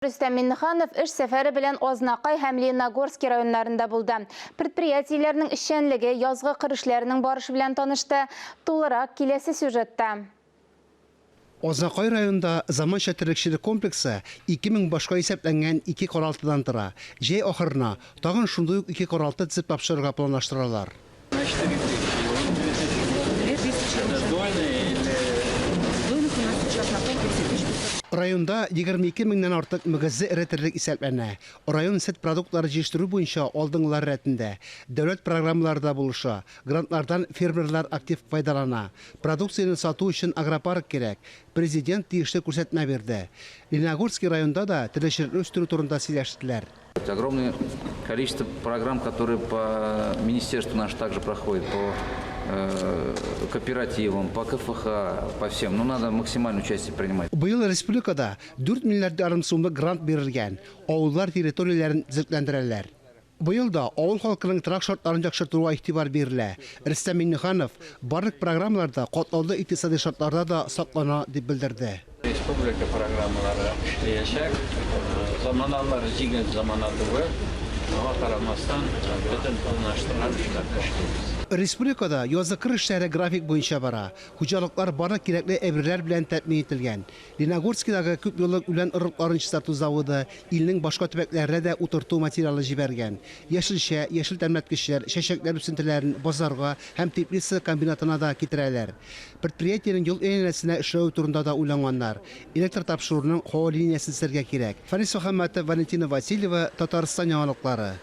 Рөстәм Миңнеханов эш сәфәре белән Азнакай һәм Лениногорски районнарында булды. Предприятиеләрнең эшчәнлеге, язгы кыр эшләренең барышы белән танышты. Тулырак, киләсе сюжетта. Азнакай районында заманча терлекчелек комплексы 2000 башка исәпләнгән ике каралтыдан тора. Җәй ахырына тагын шундый ук ике каралты төзеп тапшырырга планлаштыралар. Районда 22 меңнән артык мөгезле эре терлек исәпләнә. Район сөт продуктлары җитештерү буенча алдынгылар рәтендә. Дәүләт программалары да булыша. Грантлардан фермерлар актив файдалана. Продукцияне сату өчен агропарк кирәк. Президент тиешле күрсәтмә бирде. Лениногорский районда да терлекчелекне үстерү турында сөйләштеләр. Огромное количество программ, которые по министерству наш также проходят, по э, кооперативам, по КФХ, по всем. Но ну, надо максимальное участие принимать. Быел республикада 4 миллиард ярым сумлык грант бирелгән. Авыллар территорияләрен төзекләндерәләр. Быел да авыл халкының торак шартларын яхшыртуга игътибар бирелә. Рөстәм Миңнеханов барлык программалар да катлаулы икътисади шартларда да саклана, дип белдерде. Республика программалары эшләячәк. Заманалар җиңел замана түгел. Моңа карамастан, бөтен планлаштырган эшләрне эшлибез. Республикада язгы кыр эшләре график буенча бара. Хуҗалыклар барлык кирәкле әйберләр белән тәэмин ителгән. Леногорскидагы күпьеллык үлән орлыкларын чистарту заводы илнең башка төбәкләренә дә утырту материалы җибәргән. Яшелчә, яшел тәмләткечләр, чәчәкләр үсентеләрен базарга һәм теплица комбинатына да китерәләр. Предприятиенең ел әйләнәсенә эшләве турында да уйланганнар. Электр тапшыруның һава линиясен төзергә кирәк. Фәнис Мөхәммәтов, Валентина Васильева, Татарстан яңалыклары.